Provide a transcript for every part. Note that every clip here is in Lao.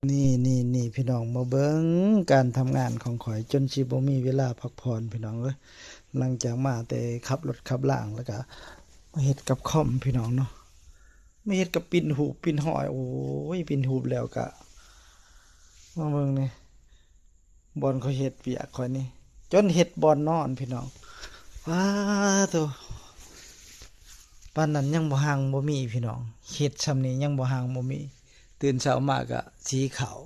ນີ້ໆໆ ພີ່ນ້ອງ ມາເບິ່ງການທຳງານຂອງຂ້ອຍ ຈົນຊິບໍ່ມີເວລາພັກຜ່ອນ ພີ່ນ້ອງເອີຍ. ຫຼັງຈາກມາແຕ່ຂັບລົດຂັບລາງ ແລ້ວກະມາເຮັດກັບຄອມ ພີ່ນ້ອງເນາະ, ມາເຮັດກັບປິ່ນຮູບປິ່ນຫອຍ. ໂອ້ຍ ປິ່ນຮູບແລ້ວກະ ມາເບິ່ງນີ້ ບ່ອນຂ້ອຍເຮັດວຽກຂ້ອຍນີ້ ຈົນເຮັດບ່ອນນອນ ພີ່ນ້ອງ. ປາໂທ້ ປານນັ້ນຍັງບໍ່ຮັ່ງບໍ່ມີ ພີ່ນ້ອງ, ເຮັດຊ່ຳນີ້ຍັງບໍ່ຮັ່ງບໍ່ມີ. ຕື່ນເຊົ້າມາກະສີຂາວ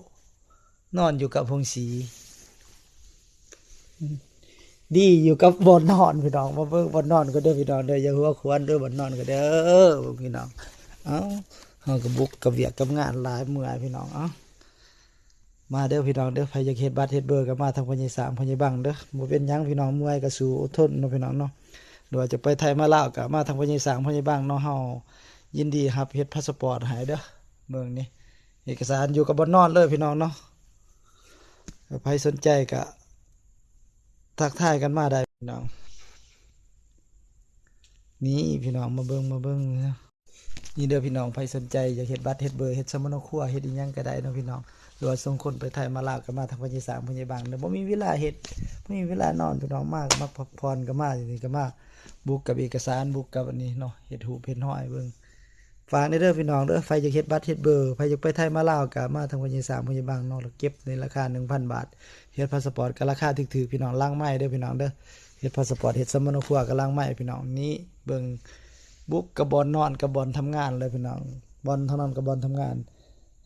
ນອນຢູ່ກັບໂຮງສີ ດີຢູ່ກັບບ່ອນນອນ ພີ່ນ້ອງ. ມາເບິ່ງບ່ອນນອນກໍເດີ ພີ່ນ້ອງເດີ, ຢ່າຫົວຂວັນເດີ ບ່ອນນອນກໍເດີ ພີ່ນ້ອງ. ເອົ້າ ເຮົາກໍບຸກກັບວຽກກັບງານຫຼາຍເມື່ອຍ ພີ່ນ້ອງ. ເອົ້າ ມາເດີ ພີ່ນ້ອງເດີ, ໃຜຢາກເຮັດບັດເຮັດເບີກໍມາທາງພໍ່ໃຫຍ່ຊ້າງ ພໍ່ໃຫຍ່ບັງເດີ. ບໍ່ເປັນຫຍັງ ພີ່ນ້ອງ, ເມື່ອຍກໍສູ້ອົດທົນເນາະ ພີ່ນ້ອງເນາະ. ຫຼືວ່າຈະໄປໄທມາລາວກໍມາທາງພໍ່ໃຫຍ່ຊ້າງ ພໍ່ໃຫຍ່ບັງເນາະ, ເຮົາຍິນດີຮັບເຮັດພາສະປອດໃຫ້ເດີ. ເບິ່ງນີ້ ເອກະສານຢູ່ກັບບ່ອນນອນເລີຍ ພີ່ນ້ອງເນາະ. ໃຜສົນໃຈກະທັກທາຍກັນມາໄດ້ ພີ່ນ້ອງ. ນີ້ ພີ່ນ້ອງ ມາເບິ່ງ ມາເບິ່ງ ນີ້ເດີ ພີ່ນ້ອງ. ໃຜສົນໃຈຢາກເຮັດບັດເຮັດເບີ ເຮັດສຳມະໂນຄົວ ເຮັດອີ່ຫຍັງກະໄດ້ເນາະ ພີ່ນ້ອງ. ຫຼືວ່າສົ່ງຄົນໄປໄທມາລາວກະມາທາງພໍ່ໃຫຍ່ຊ້າງ ພໍ່ໃຫຍ່ບັງເດີ. ບໍ່ມີເວລາເຮັດ ບໍ່ມີເວລານອນ ພີ່ນ້ອງ, ມາກະມາພັກຜ່ອນ ກະມາຢູ່ນີ້ ກະມາບຸກກັບເອກະສານ ບຸກກັບອັນນີ້ເນາະ, ເຮັດຮູບເຮັດຮອຍເບິ່ງ. ຝາກແດ່ເດີພີ່ນ້ອງເດີ, ໃຜຢາກເຮັດບັດເຮັດເບີ ໃຜຢາກໄປໄທມາລາວ ກະມາທາງພໍ່ໃຫຍ່ຊ້າງ ພໍ່ໃຫຍ່ບັງເນາະ, ແລ້ວເກັບໃນລາຄາໜຶ່ງພັນບາດ. ເຮັດພາສະປອດກະລາຄາຖືກໆ ພີ່ນ້ອງ, ຫຼັງໄມ້ເດີພີ່ນ້ອງເດີ. ເຮັດພາສະປອດ ເຮັດສຳມະໂນຄົວກະຫຼັງໄມ້ ພີ່ນ້ອງ. ນີ້ເບິ່ງ ບຸກກະບ່ອນນອນ ກະບ່ອນທຳງານເລີຍພີ່ນ້ອງ, ບ່ອນທາງນັ້ນກະບ່ອນທຳງານ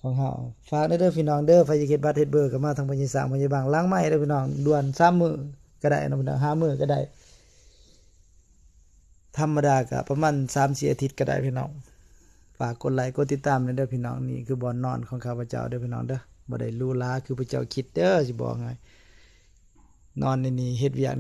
ຂອງເຮົາ. ຝາກແດ່ເດີພີ່ນ້ອງເດີ, ໃຜຢາກເຮັດບັດເຮັດເບີ ກະມາທາງພໍ່ໃຫຍ່ຊ້າງ ພໍ່ໃຫຍ່ບັງ, ຫຼັງໄມ້ເດີພີ່ນ້ອງ. ດ່ວນ ສາມມື້ກະໄດ້ເນາະພີ່ນ້ອງ, ຫ້າມື້ກະໄດ້. ທຳມະດາກະປະມານສາມສີ່ອາທິດກະໄດ້ພີ່ນ້ອງ. ຝາກກົດໄລກົດຕິດຕາມແດ່ເດີພີ່ນ້ອງ. ນີ້ຄືບ່ອນນອນຂອງຂ້າພະເຈົ້າເດີພີ່ນ້ອງເດີ, ບໍ່ໄດ້ຫຼູຫຼາຄືພວກເຈົ້າຄິດເດີ, ຊິບອກໃຫ້. ນອນໃນນີ້ ເຮັດວຽກ